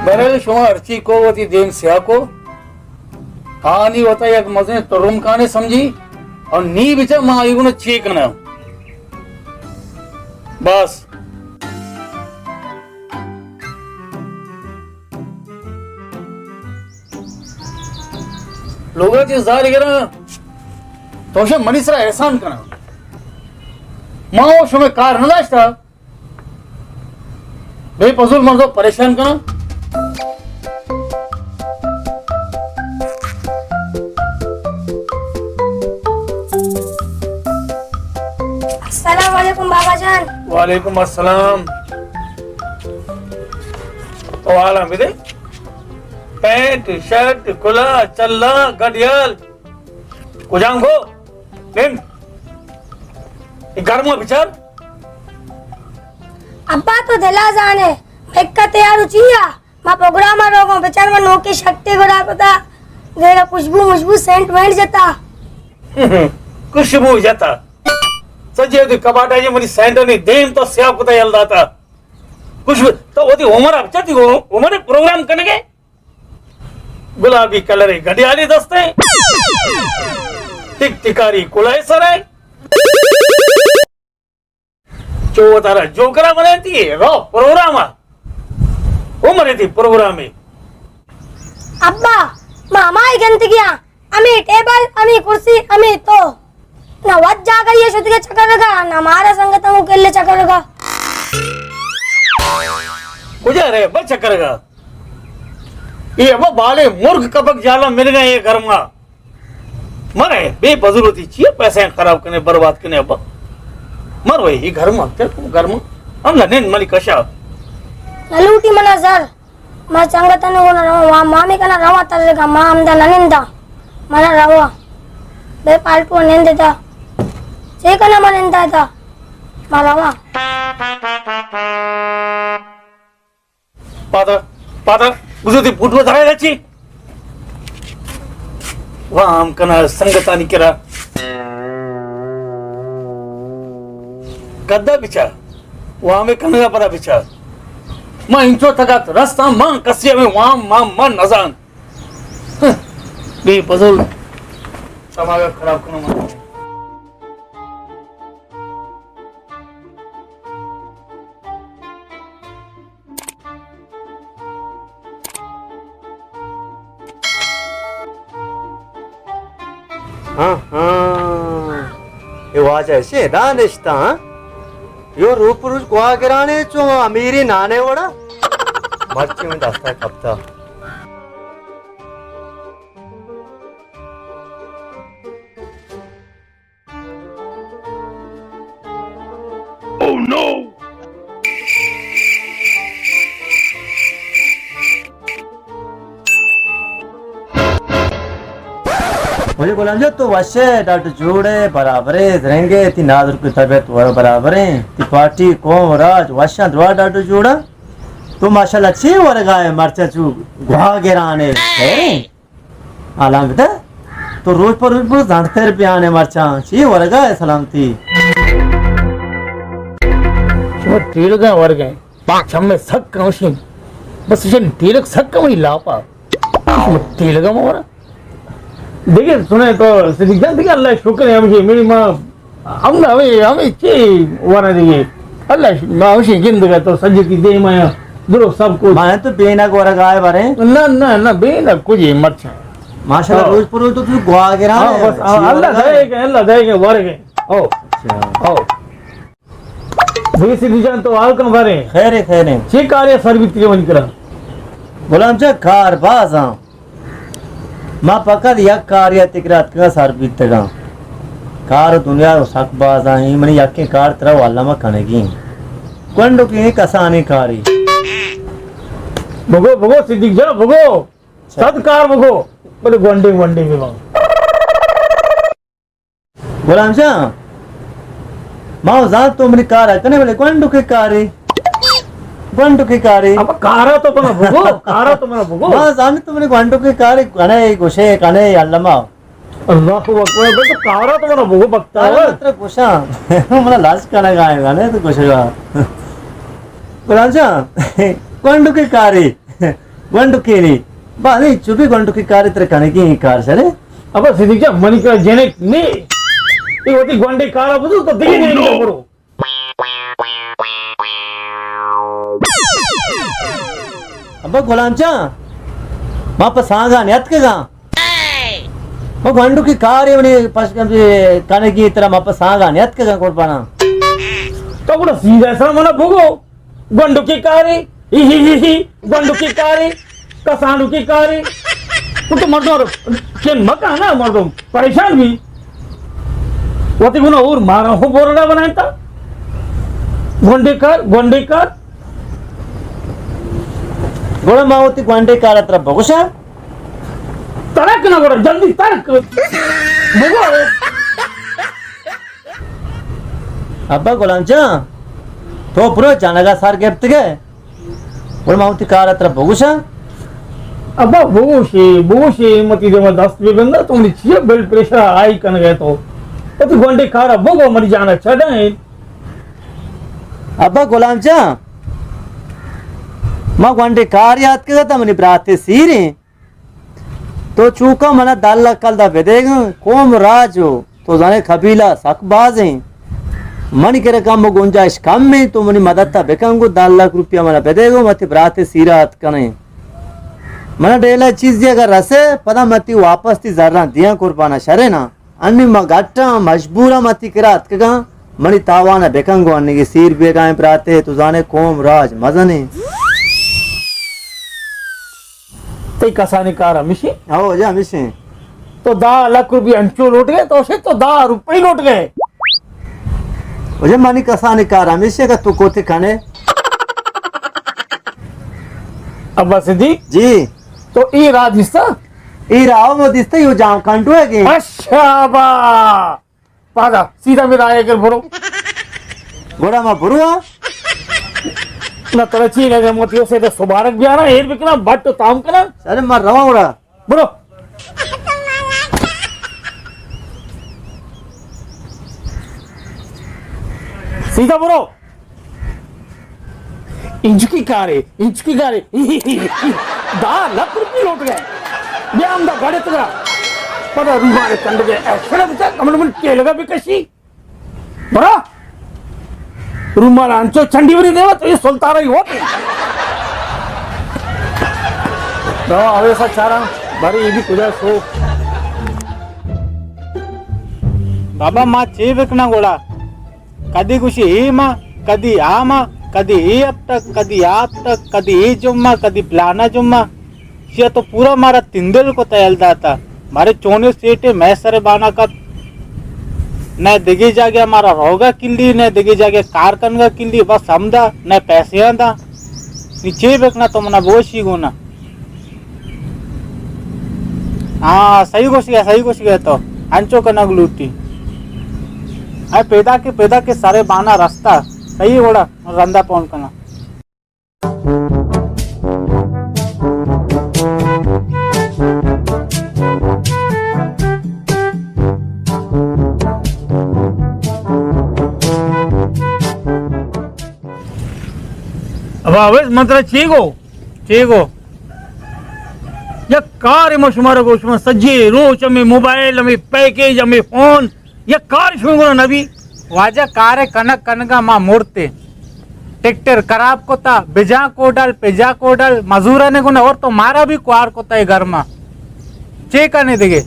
بہرحال، شما ہرچی کو، وتی دیم سیاہ کو، آنی وتا یک مزیں ترمکانے سمجھی، اور نی بچار ما آئی گونا چی کناں۔ بس۔ لوگا چی زاری گراں، تو شما منی سرا احسان کناں۔ ما و شما کار نہ داشتا۔ بے فضول مردو پریشان کناں۔ السلام علیکم بابا جان۔ وعلیکم السلام۔ او حالاں بدے۔ پینٹ، شرٹ، کلا، چلا، گڈیال۔ کجام گو؟ نند۔ اے گرما بچار۔ ابا تو دلا زانے، مکہ تیارو چیا؟ ما پروگرام روگوں، بچار ما نوکے شکتے گڑا کتا، دیگا خوشبو مشبو سینٹ وینٹ جتا۔ خوشبو جتا۔ سجے دی کباٹا جی منی سینٹانی دیم تو سیاہ کتا یل داتا۔ خوشبو، تو وتی عمر اب چتی عمر پروگرام کنگے؟ گلابی کلر گڈیالی دستے، ٹک ٹکاری کلائے سرے۔ چو تارا جوکرا بناتی ہے، رو پروگرام آ۔ عمر تھی پروگرام ہے۔ ابا، ماما ہی گندگیاں، امی ٹیبل، امی کرسی، امی تو۔ نہ وت جاگہ یہ شدگے چکر لگا، نہ مارا سنگت ہم کلے چکر لگا۔ کجا رہے، بس چکر لگا۔ یہ ابا بالے مرغ کپک جالا مل گئے یہ گرما۔ مرے، بے فضول ہوتی چیئے پیسے خراب کنے، برباد کنے ابا۔ مر وے، یہ گرما، چل تو گرما۔ ہم نہ نند ملی کشا۔ نہ لوٹی منا زر۔ ما سنگتانی گونا رواں، وا مامی کنا رواں ترگا، ما ہمدا نہ نندا۔ منا رواں۔ بے پالتو نند دا۔ چے کنا ما نندا دا۔ ما رواں۔ پادا، پادا، بزو دی بوٹ و دھرے رچی۔ وام کنا سنگتانی کرا۔ گدا بچا، وامے کنگا پدا بچا۔ ما انچو تگت رستاں، ما کسی ہمیں وام، ما، ما نزان۔ ہہ، بے فضول۔ سماگا خراب کنو ما۔ ہاں، ہاں۔ اے واجہ ایشی ادا نشتا، ہاں؟ یو روپ روچ گواہ گرانے چو امیری نانے وڑا۔ مرچی من دستا کپتا۔ Oh no! مجھے غلام جان، تو وش ئے، ڈاڈو جوڑ ئے، برابر ئے، زرنگ ئے، تی نادر کی طبیعت ور برابر ئے، تی پارٹی، قوم، راج، وشاں دروا ڈاڈو جوڑا۔ تو ماشاءاللہ چی ورگا ئے، مرچا چو گواہ گرانے، خیر ئے؟ حالاں بدہ، تو روچ پہ روچ برو زانتر بیانے مرچاں۔ چی ورگا ئے سلامتی؟ شما ٹیلگا ورگا ئے۔ چمے سک کمشیں۔ بس شن ٹیلگ سک کمشیں لاپا۔ شما ٹیلگا مورا۔ دیکھے سنے تو صدیق جان، دیکھے اللہ شکر ہے، ہمشی میری ماں ہم نہ، ہمیں، ہمیں چی ورا دیگے۔ اللہ ش-، ما ہمشی گندگا تو سجتی دیم آیا، درو سب کچھ۔ ما تو بینگ ورگا ئے بارے۔ نہ، نہ، نہ، بینگ کچھ ہی مرچا۔ ماشاءاللہ، ہاں۔ روچ پر روچ تو تو گواہ گرا ہاں، ہے۔ بس، ہاں، اللہ دے کہ، اللہ دے کہ ورگے۔ او۔ اچھا۔ او۔ دیگہ صدیق جان تو حال کن بارے۔ خیر ہے، خیر ہے۔ چی کارے سر بیتی کے منی کرا؟ غلام جان کار بازاں۔ ما فقط یک کارے ء تکرا اتکگاں، سر بیتگاں۔ کار دنیا ء سک باز ایں، منی یکیں کار ترا واللہ ما کنگی ایں۔ گونڈو کہ ایں کسانیں کارے۔ بگو، بگو صدیق جان، بگو۔ اچھا۔ صد کار بگو، بلے گونڈے گونڈے بہ باں۔ غلام جان، ما زانت تو منی کار ء کنے، بلے گونڈو کے کارے، گونڈو کے کارے۔ اب کارا تو منا بگو، کارا تو منا بگو۔ ما زانت تو منی گونڈو کے کارے، کنے گوشے، کنے علما۔ اللہ اکبر، بے تو کارا تو منا بگو بکتا ہے۔ ترا گوشاں، منا لاج کنے گائے، کنے تو گوشے گا۔ غلام جان، گونڈو کے کارے۔ گونڈو کیلی۔ با نہیں، چوبی گونڈو کی کار تر کنگی کار سرے۔ ابا صدیق جان، منی کرا جنک نے۔ اے وتی گونڈے کارا بزو تو دیگه جنک برو۔ ابا غلام جان، ما پہ سانگا نیتکگاں۔ ما گونڈو کی کارے منی پش کنگی ترا ما پہ سانگا نیتکگاں قربانا۔ تو گڑا سیدھا سا منا بگو۔ گونڈو کی کارے، ہی ہی ہی ہی، گونڈو کی کارے، کسانڈو کی کارے۔ تو مردم چن مکا نا مردم۔ پریشان بی۔ وتی گنا اور مارا ہو بورڈا بنائیں تا۔ گونڈے کار، گونڈے کار۔ گڑا ما وتی گونڈے کار ترا بگوشا۔ ترک نہ گڑا، جلدی ترک۔ بگو۔ ابا غلام جان، تو پرو جانگا سر گپتگے۔ گڑا ما وتی کار ترا بگوشاں۔ ابا بگوشے، بگوشے، متی دے ما دست بے بندہ، تو منی چیئے بلڈ پریشر آئی کنگے تو۔ تو تو گونڈے کارا بگو، منی جانا چڑھائیں۔ ابا غلام جان، ما گونڈے کار یاد کرتا منی براتے سیریں۔ تو چوکا منا دہ لکھ کلدار بدیگاں، قوم راج و تو زانے قبیلہ سک بازیں۔ منی کرا کم و گنجائش کم ایں، تو منی مدد تا بکن گو، دہ لکھ روپیہ منا بدیگو، متی برات سیرا ات کنیں۔ منا ڈیلا چیزی اگر رسے، پدا متی واپس تی زراں دیاں قربانا شرے نا۔ انی ما گٹاں مجبوراں متی کرا اتکگاں، منی تاوانا بکن گو، انگی سیر بیگائیں براتے، تو زانے قوم راج مزنیں۔ تئی کسانی کار ہمیشی؟ ہو، جا ہمیشی۔ تو دہ لکھ روپی انچو لوٹ گئے، تو شے تو دہ روپی لوٹ گئے۔ جا منی کسانی کار ہمیشی کہ تو کوتے کھنے۔ ابا صدیق؟ جی۔ تو ای راہ دیستا؟ ای راہ مو دیستا، یو جام کنڈو ہے کہ؟ اچھا با۔ پادا، سیدھا میرا آئے کر برو۔ گوڑا ما برو آ؟ نہ ترا چی لگا، مو تیو سے سبارک بیارا، ایر بکنا، بٹ تام کنا۔ ارے ما رواں گوڑا۔ برو۔ سیدھا برو۔ انچکی کارے، انچکی کارے۔ دہ لکھ روپی لوٹ گئے۔ بیا ہم دا گاڑی تگا۔ پدا رومال کنڈ گئے۔ ایسا بچا کمل من کے لگا بکشی۔ برا۔ رومال انچو چنڈی بری دیوا تو یہ سلطارہ ہی ہوتے۔ دوا اوے سا چارا۔ بری یہ بھی کجا سو۔ بابا ما چے بکنا گوڑا۔ کدی گوشی اے ما، کدی آ ما، کدی اے ہفتہ، کدی آ ہفتہ، کدی اے جمعہ، کدی پلانا جمعہ۔ چیا تو پورا مارا تندل کو تیل داتا۔ مارے چونے سیٹے میں سر بانا کت۔ نہ دگی جاگہ مارا روگا کلی، نہ دگی جاگہ کار کنگا کلی، بس ہم دا، نہ پیسے دا۔ نی چے بکنا تو منا بوشی گونا۔ ہاں، صحیح گوش گیا، صحیح گوش گیا تو۔ انچو کنگ لوٹی۔ اے پیدا کے، پیدا کے سارے بانا رستہ۔ صحیح گوڑا، رندا پون کنا۔ ابا اویس، من ترا چی گو؟ چی گو؟ یک کارے ما شمارا گو، شما سجے روچ ہمے موبائل، ہمے پیکج، ہمے فون، یک کار شما گو نبی۔ واجہ کارے کنگ کنگا ما مرتے۔ ٹریکٹر خراب کتا، بجا کوڈل، پجا کوڈل، مزورانے گنا اور تو مارا بھی کوار کتا ہے گھر ما۔ چے کنے دگے؟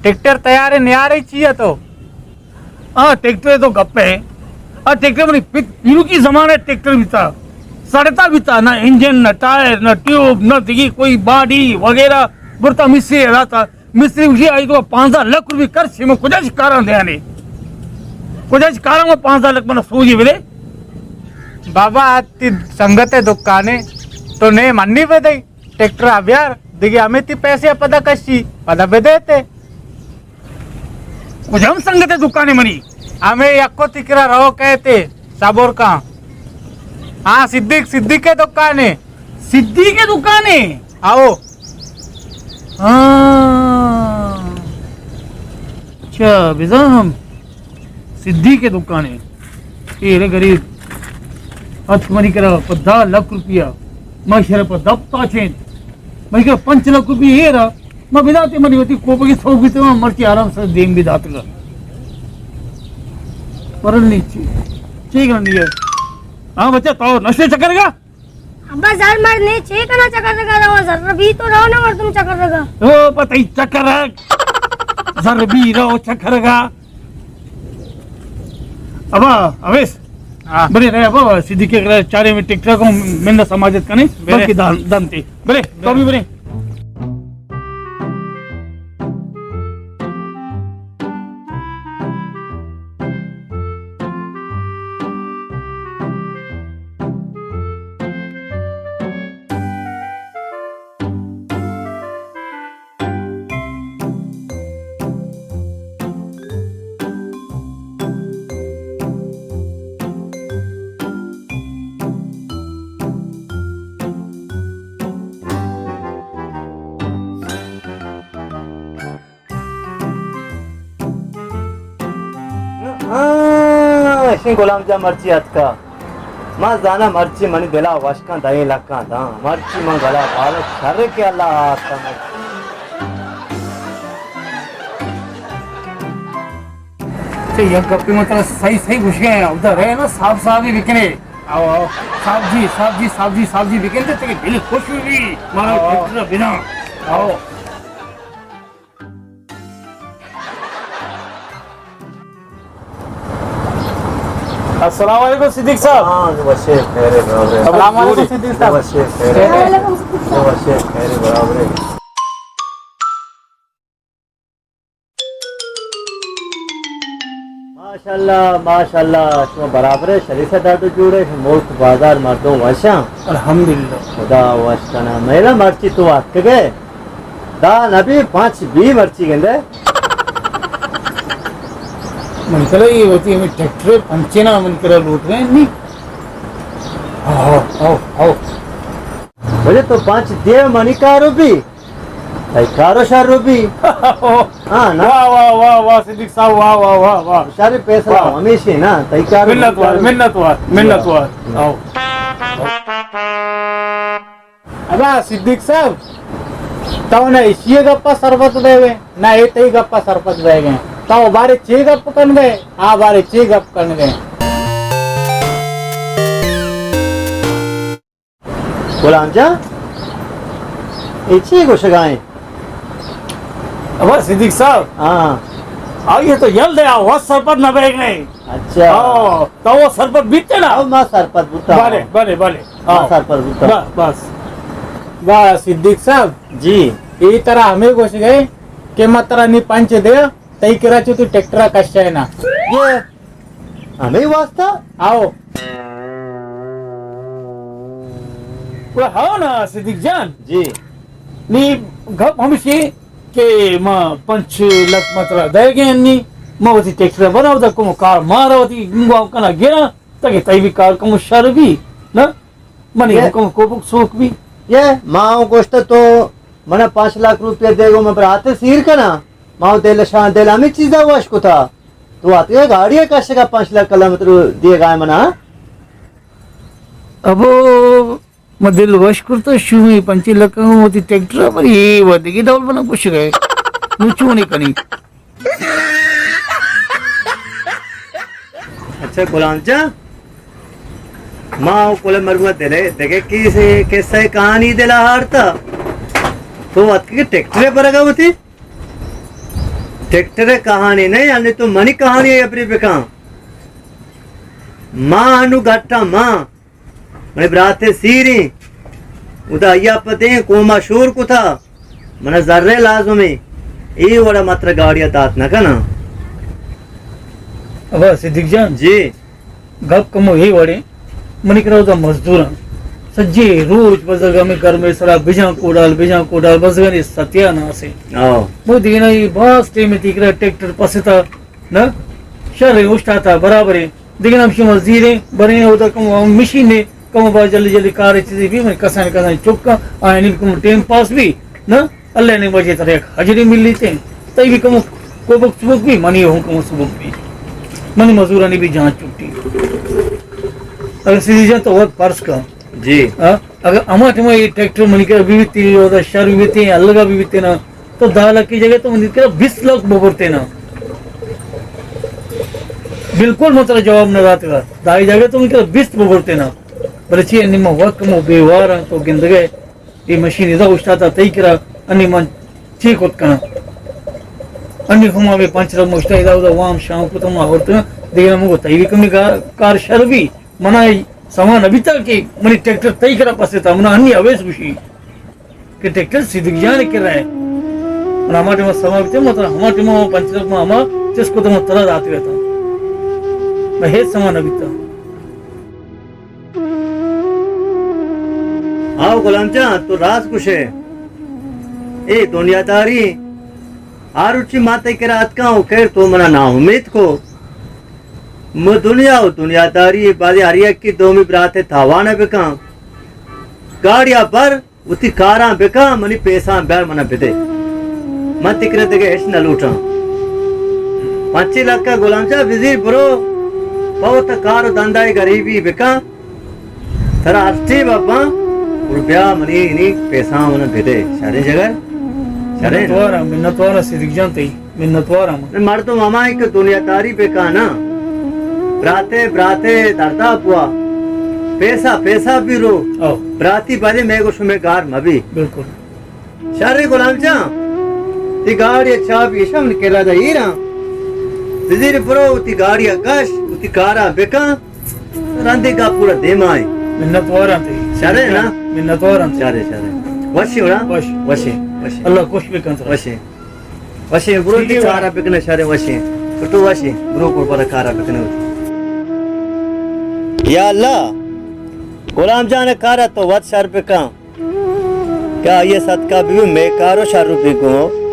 ٹریکٹر تیارے نیارے چیئے تو؟ آ ٹریکٹر تو گپ ہے۔ آ ٹریکٹر منی پت پیرو کی زمانے ٹریکٹر بیتا۔ سڑتا بیتا، نہ انجن، نہ ٹائر، نہ ٹیوب، نہ دگی کوئی باڈی وغیرہ۔ برتا مستری ہلاتا۔ مستری گوشی آئی تو پانزدہ لکھ روپی خرچ، من کجا چہ کاراں دیانے؟ کجا چہ کاراں من پانزدہ لکھ من سوجی بدے؟ بابا، آ تی سنگت دکانے، تو نے منی بدے؟ ٹریکٹر ء بیار، دگہ ہمے تی پیسے ء پدا کشی، پدا بدیتے۔ کجام سنگت ء دکانے منی؟ ہمے یکو تی کرا رو کہتے، صبر کن۔ ہاں، صدیق، صدیق ء دکانے۔ صدیق ء دکانے؟ آؤ۔ ہاں۔ اچھا، بزاں ہم صدیق ء دکانے۔ اے رے غریب۔ اتک منی کرا پہ دہ لکھ روپیہ۔ ما شرپ دپ تاچینت۔ مئے کہ پنچ لکھ روپی ایر ء، ما بداتے منی وتی کوپگی سوگی تو مرچی آرام سر دیم بداتگا۔ پرل نیچی۔ چی کرنی ہے؟ ہاں بچہ، تو نشے چکر گا؟ ابا زر مر نے چے کنا چکر رگا رہو، زر بھی تو رہو نا مردم چکر رگا۔ او پتہ ہی چکر رگ۔ زر بھی رہو چکر رگا۔ ابا اویس، ہاں۔ بلے رے ابا، صدیق کے کرا چارے میں ٹریکٹر کو مندا سماجت کنے، بلے۔ بلکہ دان، دانتے۔ بلے، تو بھی بلے۔ ہاں، اشیں غلام جان مرچی اتکا۔ ما زاناں مرچی منی دلا وشکاں دہیں لکاں داں۔ مرچی من گلا بالت شر کہ اللہ آتکا مرچی۔ چہ یک گپے من ترا سہی سہی گوشگا آں، اودا رہ نا صاف صافی بکنے۔ آؤ، آؤ۔ صاف جی، صاف جی، صاف جی، صاف جی بکن تو تیرے دل خوش ہوئی۔ مارا آؤ، آؤ۔ ٹریکٹر بنا۔ آؤ۔ السلام علیکم صدیق صاحب۔ ہاں، وشے خیر ہے، برابر ہے۔ السلام علیکم صدیق صاحب۔ وشے خیر ہے۔ وعلیکم السلام۔ وشے خیر ہے، برابر ہے۔ ماشاءاللہ، ماشاءاللہ، شما برابر ہے، شریف ہے، ڈاڈو جوڑے، ملک بازار مردم وشاں۔ الحمدللہ۔ خدا وش کنا۔ میرا مرچی تو آتکگے۔ دا نبی پنچ بی مرچی گندے۔ من کلا یہ وتی ہمیں ٹریکٹر پنچے نا من کلا لوٹ رہے ہیں، نہیں؟ آؤ، آؤ، آؤ۔ بلے تو پنچ دے منی کارو بھی، تئی کارو شر بھی۔ ہاں، نا؟ واہ، واہ، واہ، واہ، صدیق صاحب، واہ، واہ، واہ، واہ۔ شر فیصلہ واہ۔ ہمیشہ نا، تئی کارو منت وار، منت وار، منت وار۔ آؤ۔ ابا صدیق صاحب، تو نہ ایشی گپا سرپد بئے گئے، نہ اے تئی گپا سرپد بئے گئے۔ تو بارے چے گپ کن گئے، آ بارے چے گپ کن گئے۔ غلام جان، اے چے گوشگائیں؟ ابا صدیق صاحب، ہاں۔ آئیے تو یل دے، آ وس سرپد نہ بئے گئے۔ اچھا۔ ہاں، تو وہ سرپد بیتے نا؟ او، ما سرپد بوتا۔ بلے، بلے، بلے۔ ما ہاں۔ سرپد بوتا۔ بس، بس۔ بس، صدیق صاحب۔ جی۔ اے ترا ہمیں گوش گئے کہ ما ترا نی پنچ دے، تئی کرا چو تو ٹریکٹر کشے نا۔ یہ ہمیں واسطہ؟ آؤ۔ وہ ہاں نا، صدیق جان۔ جی۔ نی گپ ہمشی کہ ما پنچ لکھ مترا دئیگیں انی، ما وتی ٹریکٹر بنا وتا کمو کار مارا وتی گنگو کنا گرا، تاکہ تئی بھی کار کمو شر بھی، نا؟ منی یہ ہم کمو کوپک سوک بھی۔ یہ ما ہوں گوشت تو منا پنچ لکھ روپیہ دے گو، من برات سیر کنا، ما ہوں دل شان دل ہمیں چیزا وش کتا۔ تو آتے گاڑی کشگا پنچ لکھ کلومیٹر دیگا منا۔ ابو، ما دل وش کرتا، شومی پنچ لکھ ہوں وتی ٹریکٹر، پر یہ ودگی ڈول بنا کش گئے۔ نو چونی کنی؟ اچھا غلام جان، ما او کل مروا دلے دگہ کیسے، قصہ کہانی دلا ہارتا۔ تو اتکے ٹریکٹر برگا وتی؟ ٹریکٹر کہانی نہیں، یعنی تو منی کہانی ہے اپنی بکان۔ ما انو گٹا ما منی برات سیریں، ادا آئی ء پہ دیں کوما شور کتا، منا زرے لازمیں، اے وڑا متر گاڑی ء دات نہ کناں۔ ابا صدیق جان، جی۔ گپ کمو اے وڑیں، منی کرا ادا مزدوراں، سجے روچ بزگ ہمیں گرمے سرا بجاں کوڈال، بجاں کوڈال، بزگانی ستیاناسے۔ آؤ۔ مو دینا اے باز ٹیم تئی کرا ٹریکٹر پستا، نہ؟ شر اوشتاتا برابریں۔ دگہ ہم شما زیریں، بریں، اودا کم مشین نے، کم با جلدی جلدی کار چیزی بھی، من کسان کسان چکا، آئین کم ٹائم پاس بھی، نا؟ اللہ نے وجہ تر یک حجری ملی تے، تئی بھی کم کوبک سبک بھی، منی ہوں کم سبک بھی۔ منی مزورانی بھی جان چھٹی۔ اگر سیدھی جان تو وقت پرس کا۔ جی۔ ہاں؟ اگر ہما ٹائم اے ٹریکٹر منی کرا بہ بیتیں، اودا شر بہ بیتیں، الگا بہ بیتیں نا، تو دہ لکھ کی جگہ تو منی کرا بیست لکھ ببرتیں نا۔ بالکل من ترا جواب نہ داتگا۔ دہ ای جگہ تو منی کرا بیست ببرتیں نا۔ بلے چی انی من وت کمو بے وار آں، تو گندگئے اے مشین ادا اوشتاتا تئی کرا، انی من چی کت کناں؟ انی ہما بے پنچر مشتا ادا اودا وام شام کتم آورتگاں، دگہ من گو تئی بکن کار، کار شر بی۔ منا سما نہ بیتا کہ منی ٹریکٹر تئی کرا پستا، منا انی اویس گوشی کہ ٹریکٹر صدیق جان کرا ہے۔ من ہما ٹائم سما بیتا، مطلب ہما ٹائم ہما پنچر ما ہما چس کو تو من ترا داتے بیتا۔ میں ہیچ سما نہ بیتا۔ ہاو غلام جان، تو راست گوشے۔ اے دنیا داری، ہر روچی ما تئی کرا اتکاں و خیر تو منا ناامید کو۔ مو دنیا و دنیا داری بازی ہر یکی دومی براتے تاوان بکاں۔ گاڑیا بر، وتی کاراں بکاں، منی پیساں بیار منا بدے۔ من تئی کرا دگہ ہچ نہ لوٹاں۔ پنچ لکھ غلام جان بزیر برو، پہ وتا کار و دندائے غریبی بکاں۔ ترا ہر ٹیم ء باں، گڑا بیا منی انی پیساں من بدے۔ شریں جگر؟ شریں؟ منتواراں، منتواراں صدیق جان تئی، منتواراں من۔ مردم ہمائیں کہ دنیا داری بکانا، براتے، براتے دردا بوا، پیسہ، پیسہ بی رو، او۔ براتی بلے میں گو شمے گار مبی۔ بالکل۔ شر غلام جان، تی گاڑی چابی ایشا من کرا دا ایران۔ بزیر برو، تی گاڑی کش، تی کارا بکن۔ رندے گپ گڑا دیما ایں۔ منتواراں تئی۔ شرے نا؟ منتواراں تئی۔ شرے، شرے۔ وشی وڑا؟ وش۔ وشی، وشی۔ اللہ خوش بکن ترا۔ وشی۔ وشی، برو تی کارا بکنے شرے وشی۔ تو وشی، برو کو پر کارا بکنے۔ یا اللہ، غلام جان کارا تو وت شر بکن۔ کہ آئی ء صدقہ بہ بی مئے کار و شر و بیگواہ۔